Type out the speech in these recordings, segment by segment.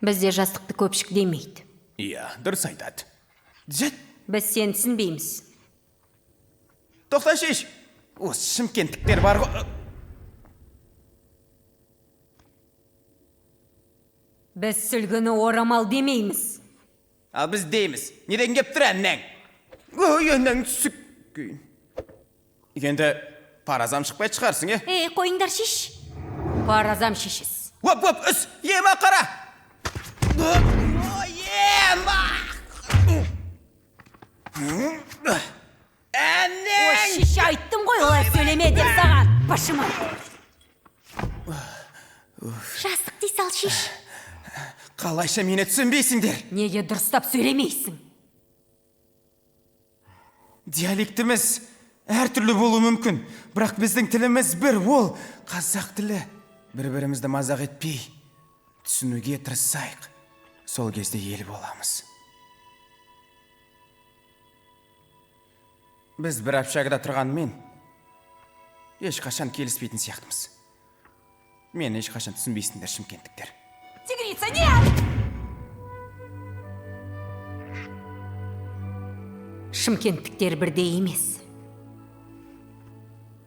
Бізде жастықты көпшік демейді. Иә, дұрыс айтады. Жет. Біз сені түсінбейміз. Тоқта, шеш. Осы шымкенттіктер бар ғой. Біз сүлгіні орамал демейміз. Ал біз дейміз. Неден кеп тұр әннең? Ой, әннең түсік. Енді паразам шықпай шығарсың, е? Ей, қойыңдар, шеш. Паразам шешес. Оп, оп, үс, ема қара! Ой, ема! Әннең! Ой, шеше, айттым ғой олай сөйлеме деп саған. Пашыма. Жастық дей сал, шеш. Қалайша мені түсінбейсіңдер? Неге дұрыстап сөйлемейсің? Диалектіміз әртүрлі болуы мүмкін, бірақ біздің тіліміз бір, ол қазақ тілі. Бір-бірімізді мазақ етпей, түсінуге тырысайық. Сол кезде ел боламыз. Біз бір общагада тұрғанымен ешқашан келіспейтін сияқтымыз. Мені ешқашан түсінбейсіңдер, шымкенттіктер. Тигрица, нет! Шымкенттіктер бірдей емес.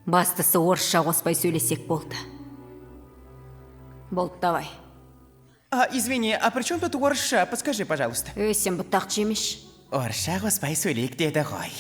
Бастысы орысша қоспай сөйлесек болды. Болды, давай. А, извини, а при чем тут орысша? Подскажи, пожалуйста. Ей, сен бұтақ жемеш. Орысша қоспай сөйлейік деді ғой.